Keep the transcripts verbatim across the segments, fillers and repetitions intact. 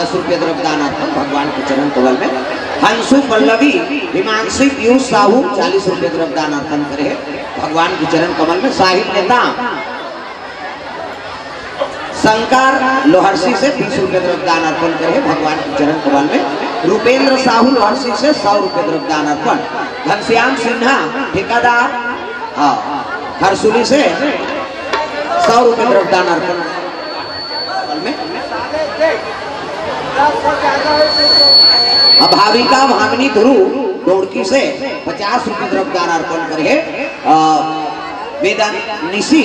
पचास रुपया द्रव्य दान अर्पण भगवान के चरण कमल में। हंसु पल्लवी हिमांशी पीयूष साहू चालीस रुपया द्रव्य दान अर्पण करे हे भगवान के चरण कमल में। साहिल नेता शंकर लोहरसी से बीस रुपया द्रव्य दान अर्पण करे हे भगवान के चरण कमल में। रूपेंद्र साहू लोहरसी से सौ रुपया द्रव्य दान अर्पण। घनश्याम सिन्हा ठेकेदार, हाँ, हरसुली से सौ रुपया द्रव्य दान अर्पण। अब भाविका भामिनी ध्रुव डोड़की से पचास रुपया द्रव्य दान अर्पण करे हे। अ, वेदन निशी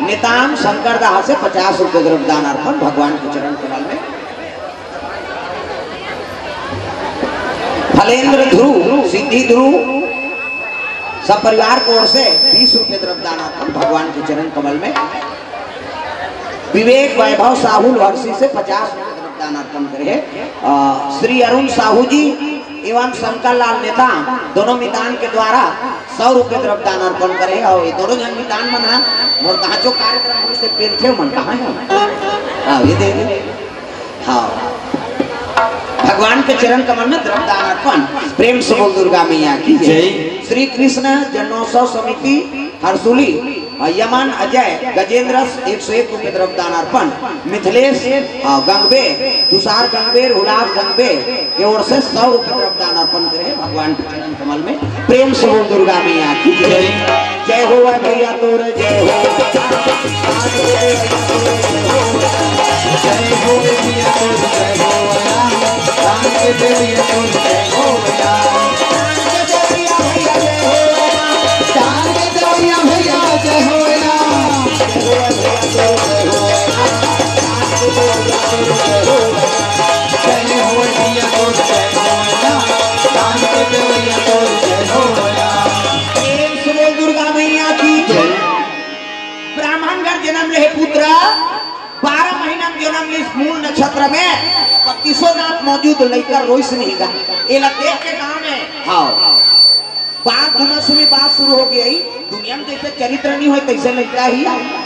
नेताम शंकर दाह से पचास रुपया द्रव्य दान अर्पण भगवान के चरण कमल में। फलेंद्र ध्रुव, सिद्धि ध्रुव, सब परिवार की ओर से बीस रुपये द्रव्य दान अर्पण भगवान के चरण कमल में। विवेक वैभव साहू लोहरसी से पचास रुपये द्रव्य दान अर्पण करे हे। अ, श्री अरुण साहू जी एवं शंकर लाल नेता दोनों मितान के द्वारा सौ रुपये द्रव्य दान अर्पण करे हे। और ये दोनों जन मितान मन हा मोर कहाँ जो कार्यक्रम होई से पेलथे मन कहाँ है? हाँ, ये दे दे। हाँ, भगवान के चरण कमल में द्रव्य दान अर्पण। प्रेम से बोल दुर्गा मैया की जय। जय। श्री कृष्ण जन्मोत्सव समिति हरसुली, अ, यमन अजय गजेंद्र एक सौ एक रुपये द्रव्य दान अर्पण। मिथिलेश, अ, गंगबे, तुषार गंगबे, हुलास गंगबे के ओर से सौ रुपये द्रव्य दान अर्पण करे हे भगवान के चरण कमल में। प्रेम से बोल दुर्गा मैया की जय। जय हो भैया तोर जय हो। जय हो भैया तोर जय हो। राम के भैया तोर जय हो। राम के भैया भैया जय हो। राम के भैया भैया जय हो। राम के भैया तोर जय हो। राम के भैया तोर जय हो। जय हो भैया तोर जय हो। राम के भैया तोर जय हो। प्रेम से बोल दुर्गा मैया की जय। ब्राह्मण घर जन्म ले पुत्र, बारह महीना में जन्म ले मूल नक्षत्र में, पच्चीसों दांत मौजूद लइका रोइस नहीं गा। एला देख के गांव में, हाँ, बात घुमा सुनी बात शुरू हो गई। दुनिया में जैसे चरित्र नहीं होय तैसे लइका ही,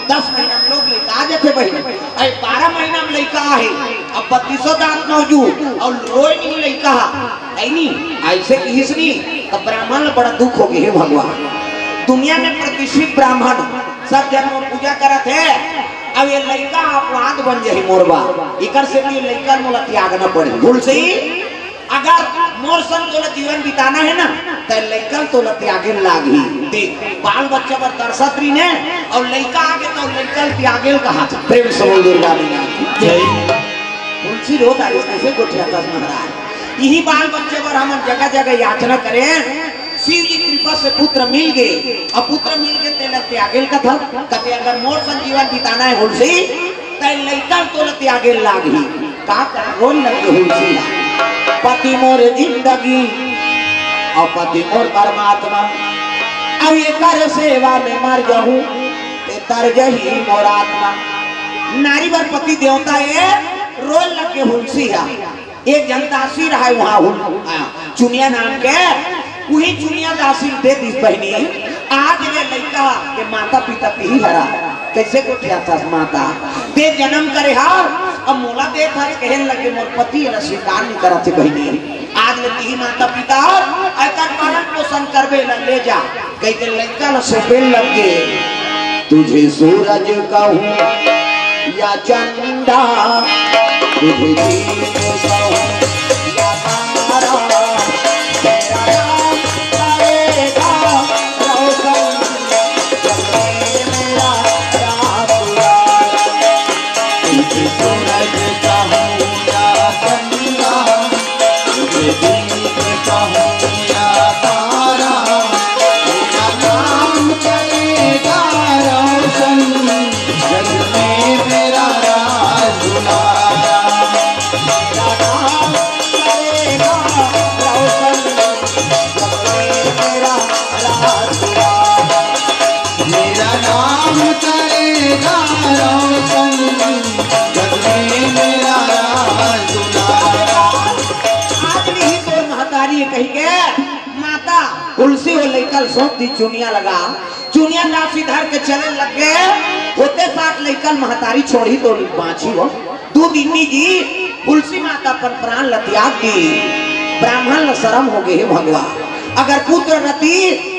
दस महीना में लोग लइका आ जाथे बहिनी। अरे बारह महीना में लइका आहे, अब पच्चीसों दांत मौजूद और रोय नहीं लइका हा। नहीं, ऐसे किहिस नहीं, तब ब्राह्मण ला बड़ा दुख हो गया, हे भगवान, दुनिया में प्रतिष्ठित ब्राह्मण सब जन्म पूजा करत हे, अब ये लइका अपवाद बन जाही मोर बा, इकर से ये लइका मोला त्यागना पड़ही। तुलसी, अगर मोर संग तोला जीवन बिताना है ना, तो लइका तोला त्यागे लागही। देख, बाल बच्चा बर तरसत रही ने, और लइका आगे तो लइका त्यागे कहा था। प्रेम से बोल दुर्गा मैया की जय। तुलसी रोत आयो, कैसे गोठिया था महाराज। यही बाल बच्चे पर हम जगह जगह याचना करें, शिव जी कृपा से पुत्र मिल गए, अब पुत्र मिल गए तेला त्यागेल कथा, कते अगर मोर संग जीवन बिताना है हुलसी, तै लइका तोला त्यागेल लागही। का कर रोन लगे हुलसी, पति मोर जिंदगी और पति मोर परमात्मा, अब एकर सेवा में मर जाहूं, ते तर जही मोर आत्मा। नारी बर पति देवता ए रोन लगे हुलसी हा। एक झन दासी रहय उहाँ हुल-, आ, चुनिया नाम के, उही चुनिया दासी दे दिस बहिनी। आज ले लइका के माता पिता तिही हरा। कैसे गोठियाथस माता? दे जनम करे हा, अब मोला देत हरे कहे लगे मोर पति एला स्वीकार नहीं करत हे बहिनी। आज ले तिही माता पिता एकर पालन पोषण करबे ला ले जा। कहिके लइका ल सौंपे लगे। तुझे सूरज कहूँ या चंदा, तुझे दीप कहूँ या तारा, तेरा नाम करेगा रोशन, जग में मेरा राज उजाला। तुझे सूरज कहूँ या चंदा, तुझे दीप कहूँ या तारा, मेरा नाम करेगा रोशन, जग में मेरा राज दुलारा। मेरा नाम करेगा रोशन, जग में मेरा राज दुलारा। मेरा नाम करेगा रोशन, जग में मेरा राज दुलारा। आज नहीं तोर महतारी कही के माता हुलसी वो लइका ल सौंप दी चुनिया लगा। चुनिया दासी धर के चले लगे, होते साथ लइका ल महतारी छोड़ी तो बाँची हो। दू दिन में जी हुलसी माता अपन प्राण ल त्याग दी। ब्राह्मण ल शरम होगे, हे भगवान, अगर पुत्र रती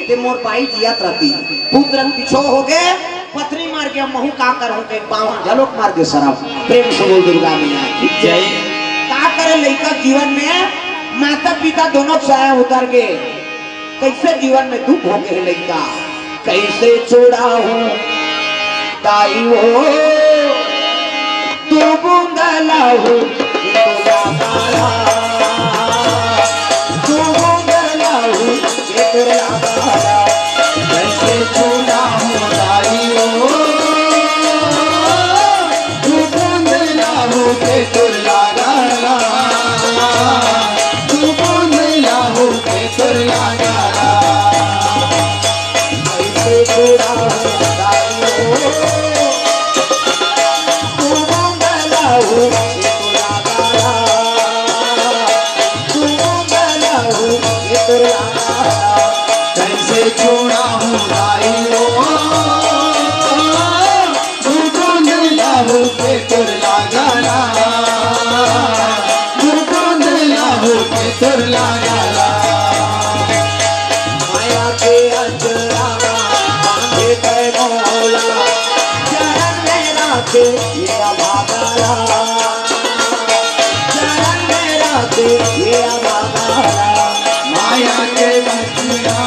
ते मोर बाई जियत रती। पुत्र पिछो होगे, पत्नी मर गे, महूं का करहूं, के बावन झलोक मर गे शरम। प्रेम से बोल दुर्गा मैया की जय। का करे लइका जीवन में, माता पिता दोनों साया उतर गे, कइसे जीवन में दुख होगे हे लइका। कइसे छुड़ाहूं दाई हो, दू बूंद लाहू, दू बूंद लाहू, कइसे छुड़ाहूं दाई हो, दू बूंद लाहू के तोर लागाला, दू बूंद लाहू के तोर लागाला। कइसे छुड़ाहूं दाई हो, दू बूंद लाहू के तोर लागाला, दू बूंद लाहू के तोर लागाला। कइसे छुड़ाहूं दाई हो, दू बूंद लाहू के तोर लागाला, दू बूंद लाहू के तोर लागाला। माया के अचरा बांधे तै मोला, चरण में राखे ये भागाला, चरण में राखे ये भागाला। माया के अचरा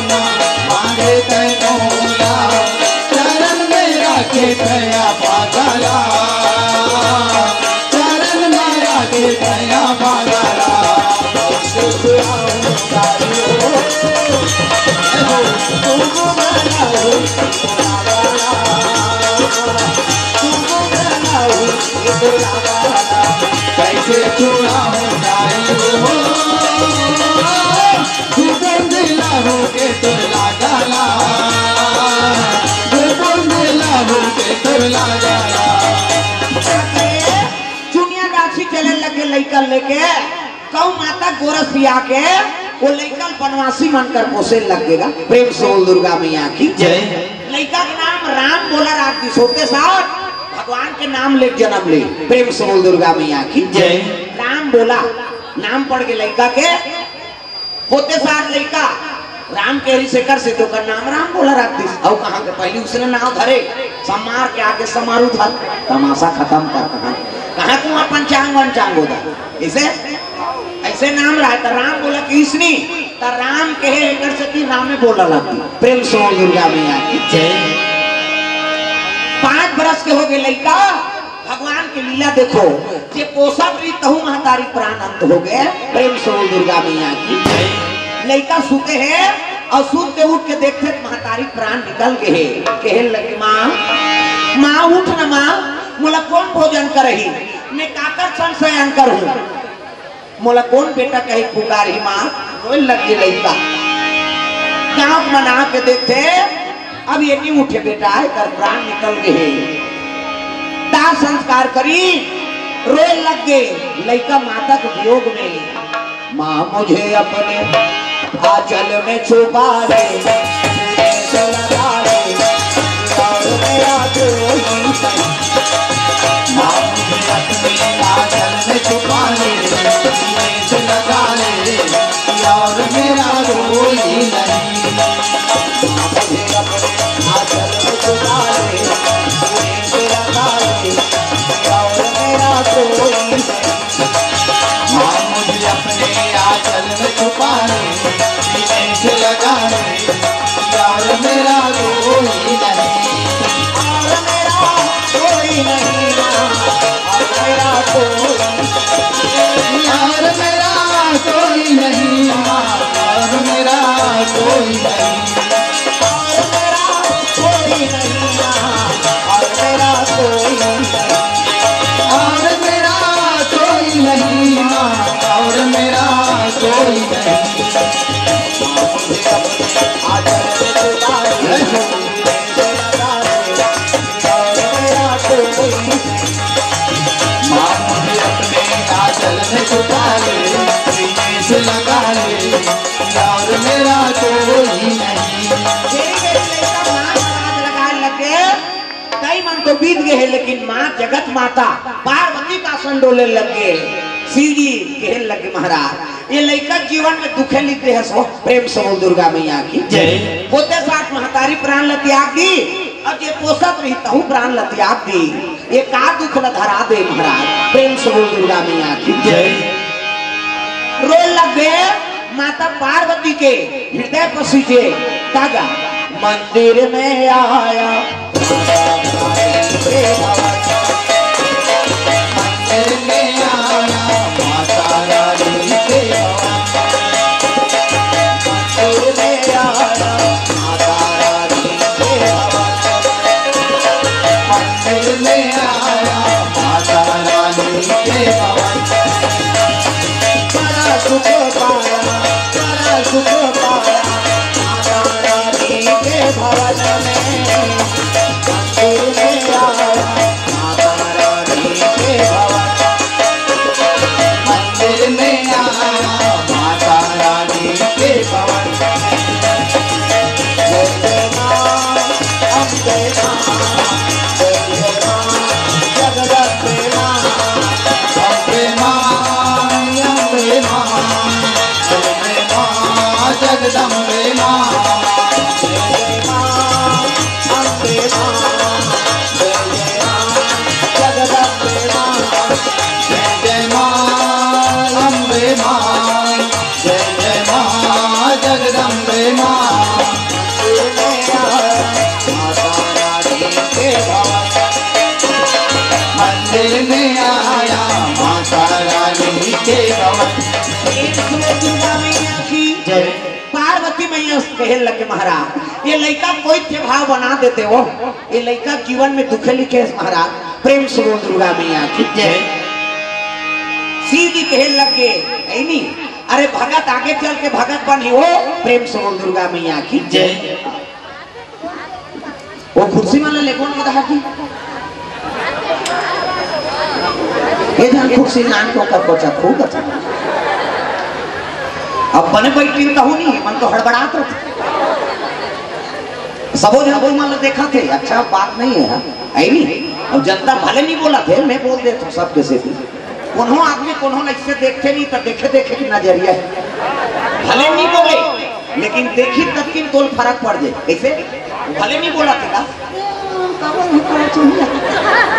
बांधे तै मोला, चरण में राखे तै भागाला, चरण में राखे तै भागाला। कइसे छुड़ाहूं दाई हो, दू बूंद लाहू के तोर लागाला, दू बूंद लाहू के तोर लागाला। चुनिया गाछी चले लगे लइका लेके, गऊ माता गोरस पिया के, वो लइका ल बनवासी मन कर पोसे लग गेगा। प्रेम से बोल दुर्गा मैया की जय। लइका के नाम राम बोला राख दिस, होते साथ भगवान के नाम ले जनम ले। प्रेम से बोल दुर्गा मैया की जय। राम बोला, नाम पड़ गे लइका के, होते साथ लइका राम के हरी शेखर से तो ओकर नाम राम बोला राख दिस। अउ कहां के पहली उसने नाम धरे, समार के आगे समारू धर, तमाशा खतम कर। कहां, कहां तू अपन चांग वन चांग होता। इसे अइसे नाम रहा त राम बोला कि इसनी, त राम कहे एकर से कि रामे बोला लगती। प्रेम से बोल दुर्गा मैया की जय। पांच बरस के होगे लइका, भगवान के लीला देखो, जे पोसत रही तहू महतारी प्राण अंत होगे। प्रेम से बोल दुर्गा मैया की जय। लइका सुते हे अउ सुत के उठ के देखथे त महतारी प्राण निकल गे हे। कहे लगे, माँ, माँ उठ न माँ, मोला कोन भोजन करही, मैं काकर संग सयन करहूँ। मोला कोन बेटा कहे पुकारही माँ, रोए लग गे लइका। गांव मन आके देखथे, अब ये नहीं उठे बेटा, एकर प्राण निकल गे हे। दाह संस्कार करी, रोए लग गे लइका माता के वियोग में। माँ मुझे अपने आंचल में छुपा ले, सीने से लगा ले, और मेरा कोई नहीं। माँ मुझे अपने आंचल में छुपा ले, सीने से लगा ले, और मेरा कोई नहीं। माँ मुझे अपने आंचल में छुपा ले, सीने से लगा ले, और मेरा कोई नहीं। माँ मुझे अपने आंचल में छुपा ले, सीने से लगा ले, यार मेरा कोई नहीं। और मेरा कोई नहीं माँ, और मेरा कोई नहीं। यार मेरा कोई नहीं माँ, और मेरा कोई नहीं। और मेरा कोई नहीं माँ, और मेरा कोई नहीं। और मेरा कोई नहीं माँ, और मेरा कोई नहीं। माँ मुझे अपने आंचल में छुपा ले, सीने से लगा ले, और मेरा कोई नहीं। माँ मुझे अपने आंचल में छुपा ले, सीने से लगा ले, और मेरा कोई नहीं। तेरी बेटी लइका माँ का लाज लगाए लगे। कई मन तो बीत गए हैं, लेकिन माँ जगत माता पार्वती का आसन डोले लग गए। शिव जी कहे लगे महाराज, ये लइका जीवन में दुखे लिख दे हस हो। प्रेम से बोल दुर्गा मैया की जय। पोते साथ महतारी प्राण ल त्याग दी, अब ये पोसत रही तहु प्राण ल त्याग दी, ये का दुख ल धरा दे महाराज। प्रेम से बोल दुर्गा मैया की जय। रोए लगे माता पार्वती के हृदय पर सींचे धागा। मंदिर में आया, मंदिर में आया, माता रानी के भवन। मंदिर में आया, माता रानी के भवन। मंदिर में आया, माता रानी के भवन। बड़ा सुख पाया, बड़ा सुख पाया, माता रानी के भवन में। मंदिर में आया, माता रानी के भवन। मंदिर में आया, माता रानी के भवन। जय जय माँ, अम्बे माँ, जय जय माँ, जगदम्बे माँ, अम्बे माँ, अम्बे माँ, जय जय माँ, जगदम्बे माँ, जय जय माँ, अम्बे माँ, जय जय माँ, जगदम्बे माँ, जय जय माँ, अम्बे माँ, जय जय माँ, जगदम्बे माँ। माता रानी के भवन। मंदिर में आया, माता रानी के भवन। प्रेम से दुर्गा मैया की जय। पार्वती मैया कहे लगे महाराज, ये लइका कोई के भाव बना देते हो, ये लइका जीवन में दुखे लिखे है महाराज। प्रेम से बोल दुर्गा मैया की जय। शिव जी कहे लगे, "ऐ नी, अरे भगत आगे चल के भगत बनी हो।" प्रेम से बोल दुर्गा मैया की जय। वो कुर्सी वाला ले कौन कहा कि ये जान कुर्सी नान को कर कोचा खूब अच्छा। अब बने बैठी कहूँ नहीं, मन तो हड़बड़ात रहता। सबो जन कोई मान लो देखा थे, अच्छा बात नहीं है, है नहीं। अब जनता भले नहीं बोला थे, मैं बोल देता हूँ सबके से भी। कोनो आदमी कोनो ला इससे देखते नहीं तो देखे देखे की नजरिया है। भले नहीं बोले, लेकिन देखी तब किन तोल फर्क पड़ जाए। कैसे? भले नहीं बोला थे का?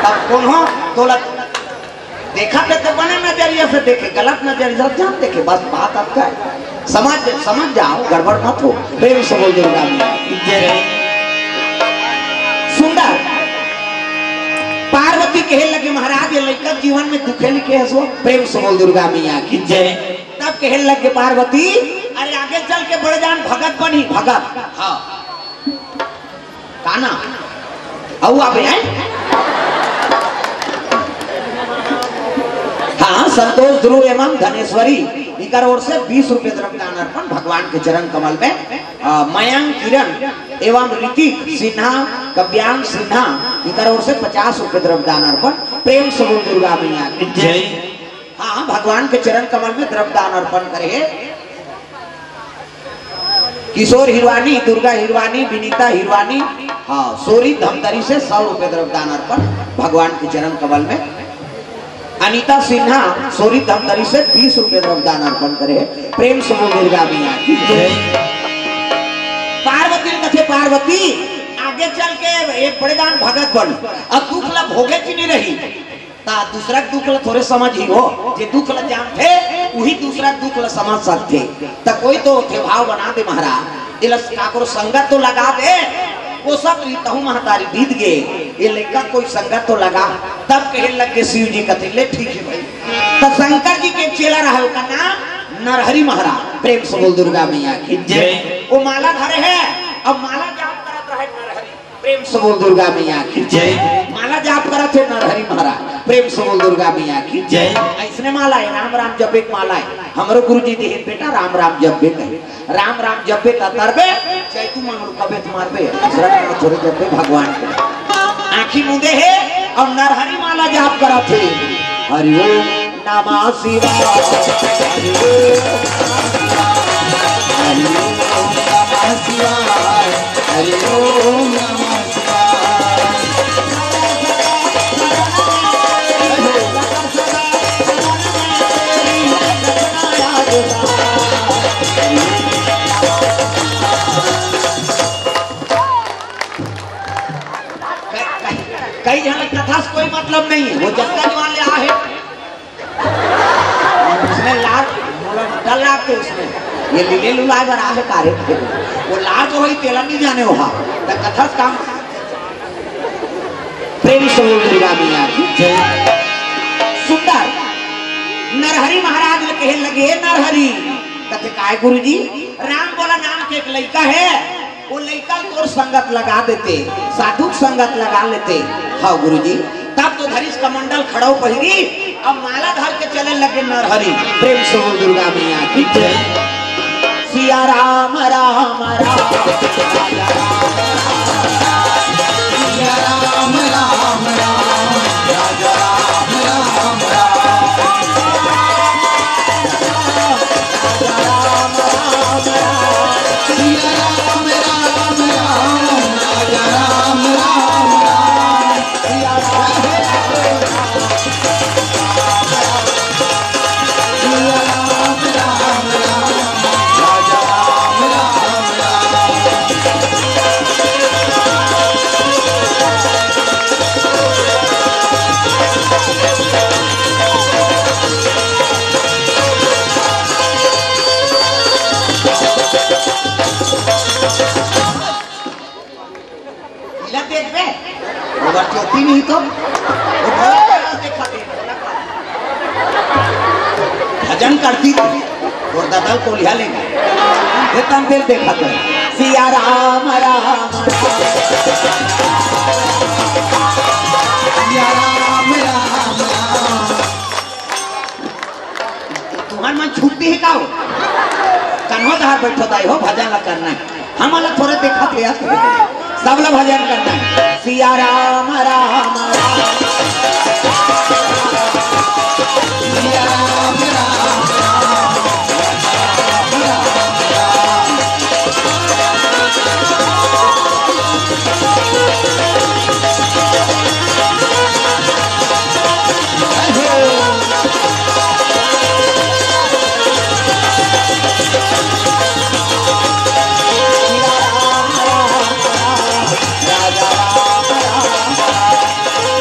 तब कोनो तोला देखा थे तो बने नजरिया से देखे, गलत नजरिया से जान देखे। बस बात आपका है, समझ समझ जाओ, गड़बड़ मत हो। प्रेम से बोल दुर्गा मैया की जय। सुंदर पार्वती कहे लगे, "महाराज, ये लइका जीवन में दुखे लिखे है सो।" प्रेम से बोल दुर्गा मैया की जय। तब कहे लगे पार्वती, "अरे आगे चल के बड़े जान भगत बनी, भगत।" हाँ, का ना? अउ आबे हैं? हाँ, संतोष ध्रुव एवं धनेश्वरी, इकर ओर से बीस रुपए द्रव्य दान अर्पण भगवान के चरण कमल में। अ, मयंक किरण एवं ऋतिक सिन्हा, कव्यांश सिन्हा, इकर ओर से पचास रुपए द्रव्य दान अर्पण। प्रेम से बोल दुर्गा मैया की जय। हाँ, भगवान के चरण कमल में द्रव्य दान अर्पण करे हे। किशोर हिरवानी, दुर्गा हिरवानी, विनीता हिरवानी, हाँ, सोरी धमतरी से सौ रुपए द्रव्य दान अर्पण भगवान के चरण कमल में। अनिता सिन्हा, सोरी धमतरी से बीस रुपए द्रव्य दान अर्पण करे हे। प्रेम से बोल दुर्गा मैया की जय। पार्वती ने कथे, "पार्वती, आगे चल के एक बड़े जान भगत बन, अउ दुख ला भोगे की नहीं रही।" ता दूसरा के दुख ल थोरे समझ ही हो, जे दुख ल जानथे, उही दूसरा के दुख ल समझ सकथे। त कोई तो ओथे भाव बना दे महाराज, एला काकरो संगत तो लगा दे, वो सब रीतहु महतारी बीत गे, ये लइका कोई संगत तो लगा। तब कहे लग के शिव जी कथे, "ले ठीक है भाई।" त शंकर जी के चेला रहे, ओकर नाम नरहरि महाराज। प्रेम से बोल दुर्गा मैया की जय। जय। वो माला धरे है, अब माला जाप करत रहे नरहरि। प्रेम से बोल दुर्गा मैया की जय। माला जाप करत हे नरहरि महाराज, प्रेम से बोल दुर्गा मैया की जय। ऐसने माला है, राम राम जपे के माला है। हमरो गुरुजी दिहे, "बेटा राम राम जपबे कहे, राम राम जपबे त तरबे, जय तू मांगलू कबे त मारबे, दूसरा नाम थोड़े जपबे भगवान के।" आँखी मूंदे हे अउ नरहरि माला जाप करत हे। हरि ओम नमः शिवाय, हरि ओम नमः शिवाय, हरि ओम नमः शिवाय, हरि ओम नमः शिवाय। नहीं, वो जतका जवान ले आ हे। उसने लार, मोला डर लागथे उसने। ये लीले लुलाय बर आ हे का रे। वो लार जो होही तेला नहीं जाने ओहा। त कथस काम। प्रेम से बोल दुर्गा मैया की जय। सुंदर नरहरि महाराज ल कहे लगे, "हे नरहरि।" कथे, "काय गुरुजी?" "राम बोला नाम के एक लइका हे, वो लइका तोर संगत लगा देते, साधु संगत लगा लेते।" "हाँ गुरुजी।" तब तो धरिस कमंडल खड़ाऊ पहिरी, अब माला धर के चले लगे नरहरि। प्रेम से बोल दुर्गा मैया की जय। सिया राम राम राम, राजा राम राम राम, सिया राम राम राम, राजा राम राम राम। इला देख बे, ओकर चोटी नहीं तो, वो बहुत बड़ा देखा दे। भजन करती थी, और दादा को लिया लेंगे। ये तंतेल देखा तो, सिया राम राम राम, सिया राम राम राम। तुहर मन छुट्टी हे का हो? कन्हो तहार बैठो दाई हो, भजन ला करना हे। हमन ला थोड़े देखत हे यार। सब ला भजन करना हे। सिया राम राम राम।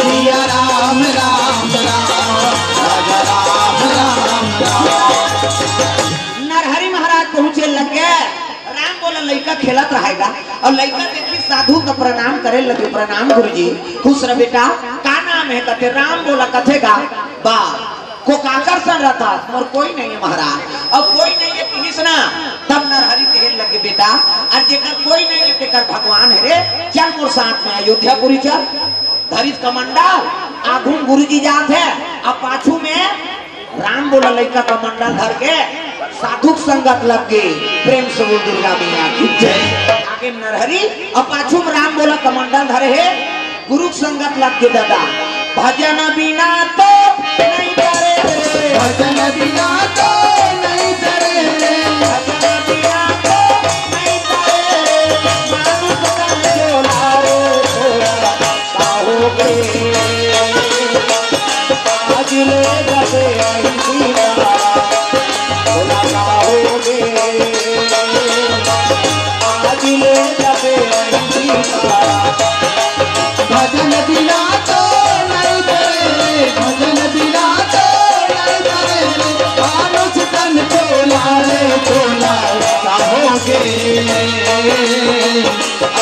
सिया राम राम राम। नरहरि महाराज पहुंचे लगे, राम बोला लइका खेलत रहेगा, अउ लइका देखी साधु का प्रणाम करे लगे, "प्रणाम गुरुजी, खुश रह बेटा, का नाम हे?" कथे, "राम बोला।" कथे गा, "बा, कोकाकर सन रहता, मोर कोई नहीं हे महाराज, अब कोई नहीं हे किहिस ना।" तब नरहरि कहे लगे, "बेटा, अउ जेकर कोई नहीं हे, तेकर भगवान हे रे, चल मोर साथ में, अयोध्यापुरी चल।" धरिस कमंडल, आगू में गुरुजी जात हे, अउ पाछू में राम बोला लइका कमंडल धर के साधु संगत लग गे। प्रेम से बोल दुर्गा मैया की जय। आगे नरहरि अउ पाछू में राम बोला कमंडल धरे हे, गुरु संगत लग गे दादा। भजन बिना तो नहीं करे रे। भजन बिना तो नहीं करे रे। भजन बिना तो नहीं करे रे। मानुष तन जो लावे, भोला का होगे। आज ले जपे नहीं सीता, भोला का होगे। आज ले जपे नहीं सीता। भजन बिना तो नहीं करे, भजन बिना तो नहीं करे, मानुष तन चोला रे चोला का होगे।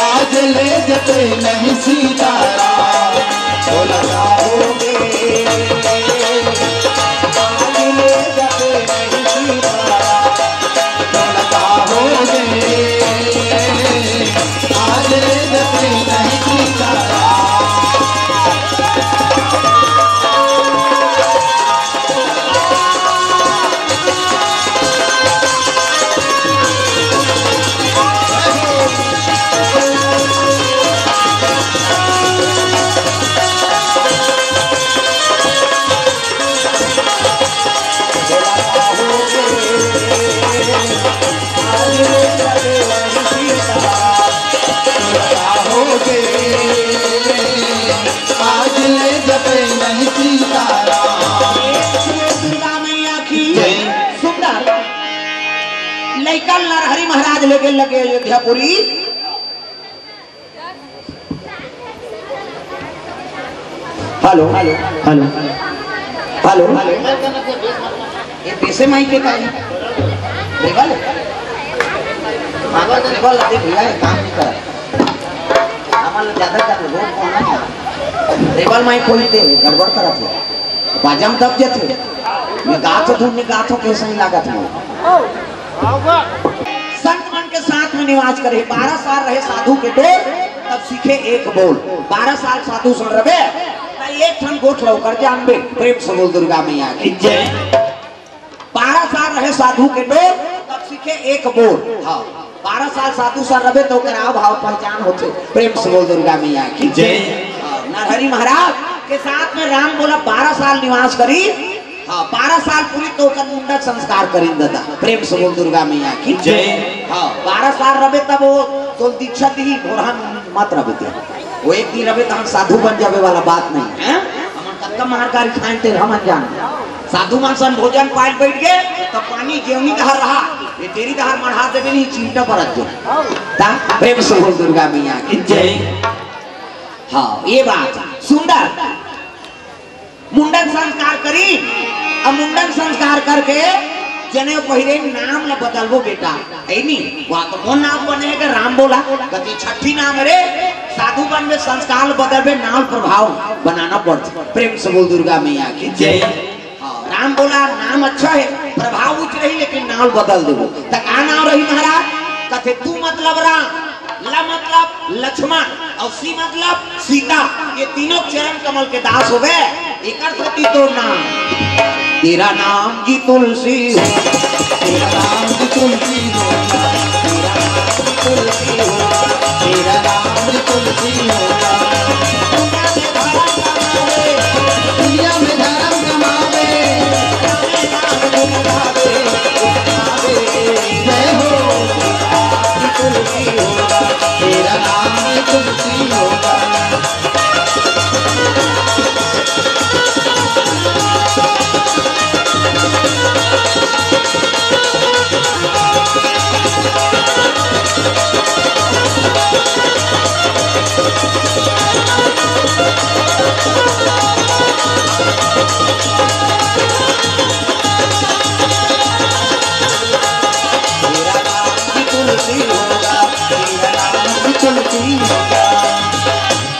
आज ले जपे नहीं सीताराम, भोला का होगे। आज ले जपे नहीं सीताराम, भोला का होगे। आज ले जपे नहीं सीताराम। आज ले जपे नहीं सीताराम। दुर्गा मैया की जय। सुंदर लइका नरहरि महाराज लेके लगे Ayodhyapuri. Hello, hello, hello, hello. ये पैसे माई के का है? टेबल? बाबा का टेबल अभी भैया, ये काम नहीं करा। हमारे ज्यादा कर लोग कौन है? टेबल माई कोई ते गड़बड़ करा थे। बाजा में दब जाते। मैं गात हूँ, धुन में गात हूँ, कैसे नहीं लागत हूँ। संत मन के साथ में निवास करे, बारह साल रहे साधु के डोर, तब सीखे एक बोल। बारह साल साधु संग रहे, त एक ठन गोठ ला ओकर जानबे। प्रेम से बोल दुर्गा मैया की जय। बारह साल रहे साधु के डोर, तब सीखे एक बोल। हाँ, बारह साल साधु संग रहे त ओकर आव भाव पहचान होथे। प्रेम से बोल दुर्गा मैया की जय। हाँ, नरहरि महाराज के साथ में राम बोला बारह साल निवास करी। हाँ, बारह साल पूरी त ओकर मुंडन संस्कार करिन दादा। प्रेम से बोल दुर्गा मैया की जय। हाँ, बारह साल रहे तब वो तो दीक्षा दी, भोरहा मत रहे थे। वो एक दिन रहे त हम साधु बन जावे वाला बात नहीं है। हमन कतका मार गारी खाए तेल हमन जान। साधु मन सन भोजन पाए बैठ गए, तब पानी जेवनी डहर रहा, ये तेरी डहर मढ़ा देवे नहीं, चिमटा पर रख दे। ता प्रेम से बोल दुर्गा मैया की जय। हाँ, ये बात सुंदर। मुंडन संस्कार करी, अब मुंडन संस्कार करके जनेऊ पहिरे, नाम ला बदलबो बेटा, है नी? वहाँ तो कौन नाम बने है कि राम बोला, कति छठी नाम रे, साधु बन में संस्कार बदलबे, नाम प्रभाव बनाना पड़ता। प्रेम से बोल दुर्गा मैया की जय। हाँ, राम बोला नाम अच्छा है, प्रभाव उच्च रही, लेकिन नाम बदल देबो। त का नाम रही महाराज? कथे तू मतलब राम, ल मतलब लक्ष्मण और सी मतलब सीता, ये तीनों चरण कमल के दास हो गए। एकर सेती तो नाम, तेरा नाम जी तुलसी हो, तेरा नाम जी तुलसी हो, तेरा नाम जी तुलसी हो, तेरा नाम जी तुलसी हो। दुनिया में धर्म कमावे, जय हो, तुलसी होगा, तेरा नाम तुलसी होगा। तेरा नाम भी तुलसी होगा, तेरा नाम भी तुलसी होगा।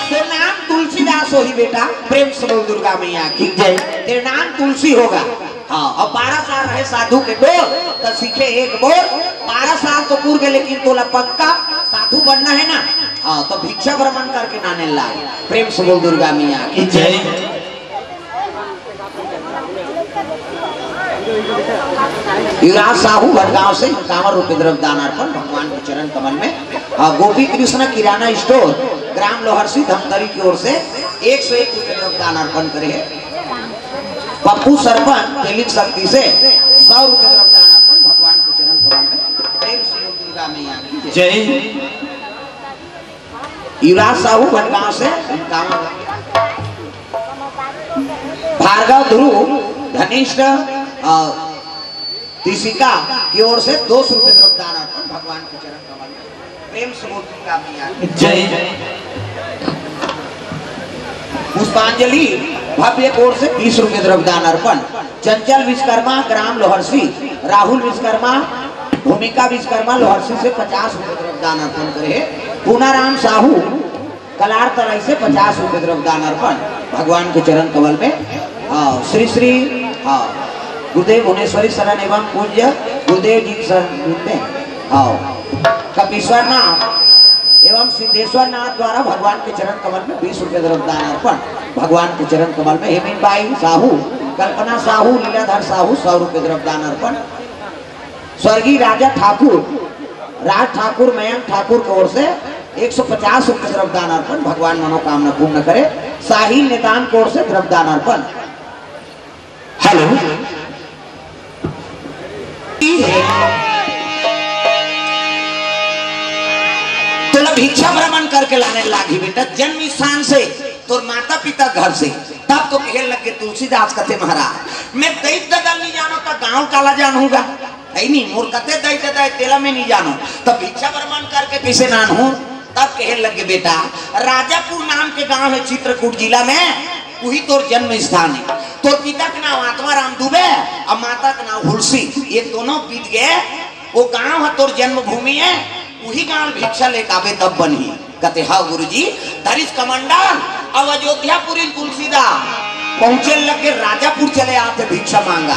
तो नाम तुलसीदास होही बेटा, प्रेम से बोल दुर्गा मैया की जय। तेरा नाम तुलसी होगा। हाँ, अब बारह साल रहे साधु के डोर, त सीखे एक बोल। बारह साल तो पूर गए, लेकिन तोला पक्का साधु बनना है ना? हाँ, तो भिक्षा भ्रमण करके नाने लाग। प्रेम से बोल दुर्गा मैया की जय। युवराज साहू भटगांव से इक्यावन रुपये द्रव्य दान अर्पण भगवान के चरण कमल में। हाँ, गोपी कृष्ण किराना स्टोर, ग्राम लोहरसी धमतरी की ओर से एक सौ एक रुपये द्रव्य दान अर्पण करे हैं। पप्पू सरपंच तेलिंग शक्ति से सौ रुपये द्रव्य दान अर्पण भगवान के चरण कमल में। प्रेम से बोल दुर्गा मैया की जय। जय। युवराज साहू भटगांव से इक्यावन। भार्गव ध्रुव धनिष्ठ और तिशिका की ओर से दो सौ रुपये द्रव्य दान अर्पण भगवान के चरण कमल में। प्रेम से बोल दुर्गा मैया की जय। पुष्पांजलि भव्य की ओर से बीस रुपये द्रव्य दान अर्पण। चंचल विश्वकर्मा ग्राम लोहरसी, राहुल विश्वकर्मा, भूमिका विश्वकर्मा लोहरसी से पचास रुपये द्रव्य दान अर्पण करे। पूनाराम साहू कलार तराई से पचास रुपये द्रव्य दान अर्पण भगवान के चरण कमल में। हाँ, श्री श्री, हाँ, गुरुदेव भुवनेश्वरी शरण एवं पूज्य गुरुदेव जी शरण में, हाँ, कपीश्वरनाथ एवं सिद्धेश्वर नाथ द्वारा भगवान के चरण कमल में बीस रुपये द्रव्य दान अर्पण भगवान के चरण कमल में। हेमिन बाई साहू, कल्पना साहू, लीलाधर साहू सौ रुपये द्रव्य दान अर्पण। स्वर्गीय राजा ठाकुर, राज ठाकुर, मयंक ठाकुर की ओर से एक सौ पचास रुपये द्रव्य दान अर्पण भगवान मनोकामना पूर्ण करे। साहिल नेतान की ओर से द्रव्य दान अर्पण। हेलो, तोला भिक्षा भ्रमण करके लाने लागी बेटा, जन्म स्थान से, तोर माता पिता घर से। तब तो कहे लगे तुलसीदास कथे महाराज, मैं दई ददा नहीं जानो तो गांव काला जानूंगा, है नहीं, मोर कते दई ददा है, तेला मैं नहीं जानो। तब भिक्षा भ्रमण करके कैसे नान हूँ? तब कहे लगे बेटा, राजापुर नाम के गांव है चित्रकूट जिला में, उही तोर जन्म स्थान हे। तोर पिता के नाम आत्माराम दुबे, अउ माता के नाम हुलसी। ये दोनों बीत गे, वो गांव ह तोर जन्मभूमि हे, उही गांव भिक्षा लेके आबे तब बनही। कथे, "हाँ गुरुजी।" धरिस कमंडल, अब अयोध्यापुरी तुलसीदास पहुंचे लगे, राजापुर चले आथे भिक्षा मांगा।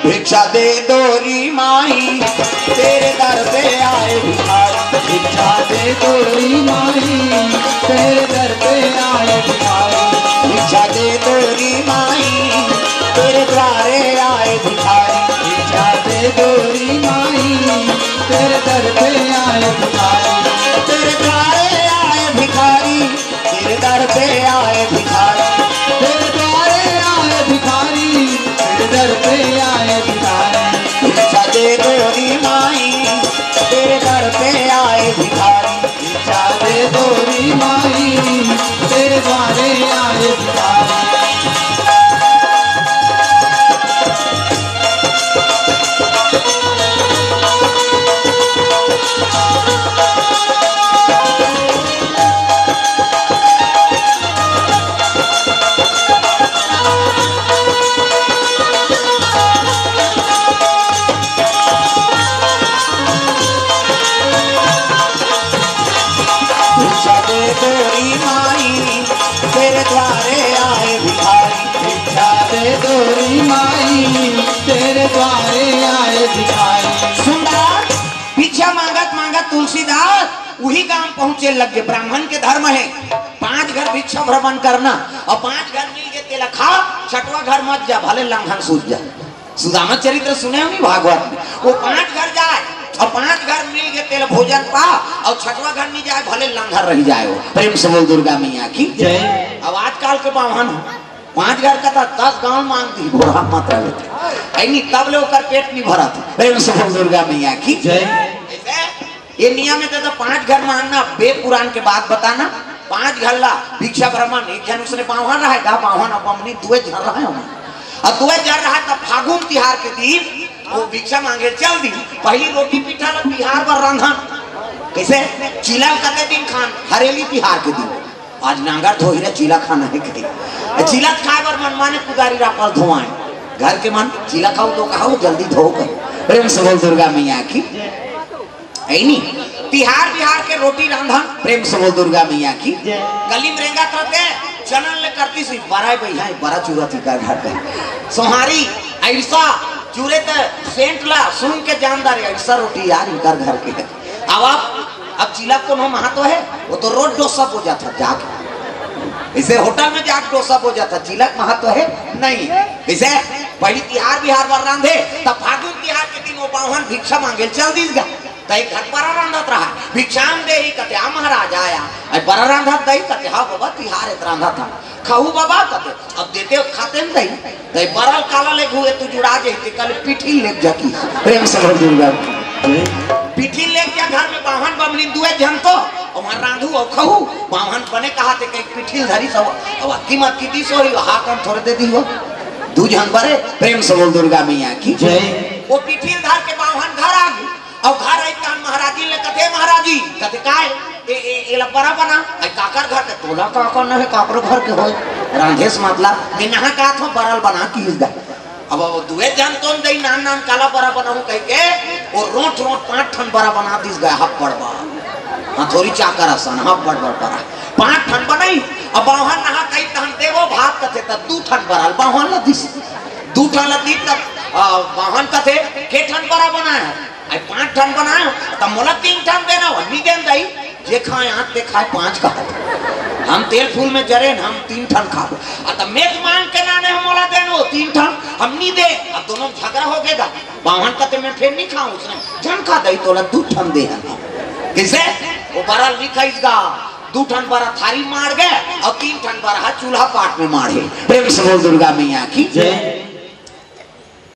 भिक्षा दे दो री माई, तेरे दर पे आए भिखारी। भिक्षा दे दो री माई, तेरे दर पे आए भिखारी। भिक्षा दे दो री माई, तेरे द्वारे आए भिखारी। भिक्षा दे दो री माई, तेरे दर पे आए भिखारी। तेरे द्वारे आए भिखारी, तेरे दर पे आए भिखारी। तेरे द्वारे आए भिखारी, तेरे दर पे आए भिखारी। भिक्षा दे दो री माई, तेरे दर पे आए भिखारी। भिक्षा दे दो री माई, तेरे द्वारे आए भिखारी। भिक्षा दे दो री माई, तेरे द्वारे आए भिखारी। भिक्षा दे दो री माई, तेरे द्वारे आए भिखारी। सुंदर, भिक्षा मांगत मांगत तुलसीदास उही गांव पहुंचे लग गे। ब्राह्मण के धर्म हे पांच घर भिक्षा भ्रमण करना, अउ पांच घर मिल गे तेला खा, छठवां घर मत जा, भले लंघन सूझ जा। सुदामा चरित्र सुने हो नहीं भागवत में? वो पांच घर जाए अउ पांच घर मिल गे तेला भोजन पा, अउ छठवां घर नहीं जाए, भले लंघन रह जाए। वो प्रेम से बोल दुर्गा मैया की जय। अब आजकल के बाम्हन पांच घर का त दस गांव मांग दी, बूढ़ा मत रहे। ऐनी तब ले ओकर पेट नहीं भरत। प्रेम से बोल दुर्गा मैया की जय। ऐसे ये नियम हे, त पांच घर मांगना, वेद पुराण के बात बताना, पांच घर ला भिक्षा भ्रमण। एक झन उसने बाम्हन रहे, गा बाम्हन अउ बमनी दुए झन रहे हों। अउ दुए झन रहे, त फागुन तिहार के दिन वो भिक्षा मांगे चल दी। पहली रोटी पीठा ला तिहार बर रांधन। कैसे? चीला कते दिन खान? हरेली तिहार के दिन। आज नांगर धोही ला चीला खाना हे कहे। चीला खाए बर मन माने कुदारी रापल धोआए। घर के मन चीला खाओ तो कहा, जल्दी धो कर। प्रेम से बोल दुर्गा मैया की। ऐनी तिहार बिहार के रोटी रांधन। प्रेम से बोल दुर्गा मैया की। गली में रेंगत रहिथे, चनन ले करती सी, बरा भैया, बरा चूरा थी का घर का। सोहारी, अइसा चूरे त सेंट ला सुन के जानदार हे, अइसा रोटी यार इनकर घर के हे। अब आप, अब चीला कोनो महत्व हे, वो तो रोज डोसा हो जाता जाके। इसे होटल में जाके डोसा हो जाता, चीला के महत्व हे नहीं। इसे पहली तिहार बिहार बर रांधे, तब फागुन तिहार के दिन वो बाम्हन भिक्षा मांगे चल दीस गा। त एक घर बरा रांधत रहा, भिक्षाम देहि कथे, "आ महाराज आया।" अरे बरा रांधत दई कथे, "हाँ बाबा, तिहार हे त रांधत हा।" "खाहू बाबा?" कथे, "अब देते हो खाते न दई।" त बरा ल काला ले घुए तू जुड़ा जे, ते कल पीठी ले जाती। प्रेम से बोल दुर्गा। पीठी ले जा घर में बाम्हन बमनी दुए झन तो, अउ वहाँ रांधू अउ खाहू, बाम्हन बने कहा ते कहीं पीठी धरी सब, अब अति मत की दी सो ही, हाथ हम थोड़े दे दी हो। दू झन बरे, प्रेम से बोल दुर्गा मैया की जय। वो पीठी धर के बाम्हन घर आ गई। अउ घर आई तहन महाराजी ले कथे, "महाराजी," कथे, "काय?" "ए, ए, एला बरा बना।" "आई काकर घर के?" "तोला काकर न हे, काकरो घर के होय, रांधे से मतलब।" "मैं नहा का थो बरा ल बना की इस दा।" अब वो दुए झन तोन दई नान नान काला बरा बनाहूं कह के, वो रोट रोट पांच ठन बरा बना दिस गा, हब्बड़ बा। हाँ, थोड़ी चाकर असन, हब्बड़ बड़ बरा। पांच ठन बनाई, अब बाम्हन नहा कही तहन देवो भात कथे, त दू ठन बरा ल बाम्हन ल दिस। दू ठन ल दिस, त, आ, बाम्हन कथे, "के ठन बरा बनाए हो?" "आई पांच ठन बनाए हो, त मोला तीन ठन देना हो।" "नी देन दई, जे खाए आठ ते खाए पांच का। हम तेल फूल में जरे न, हम तीन ठन खाबो। आ त मेज मांग के लाने हो, मोला देन हो तीन ठन, हम नी दे।" अब दोनों में झगड़ा हो गे गा। बाम्हन कथे, "मैं फेर नी खाऊं।" उसने, "झन खा दई, तोला दू ठन दे हन।" किसे? वो बरा ल नी खाइस गा, दू ठन बरा थारी माड़ गे, अउ तीन ठन बरा ह चूल्हा पाट में माड़े। प्रेम से बोल दुर्गा मैया की जय।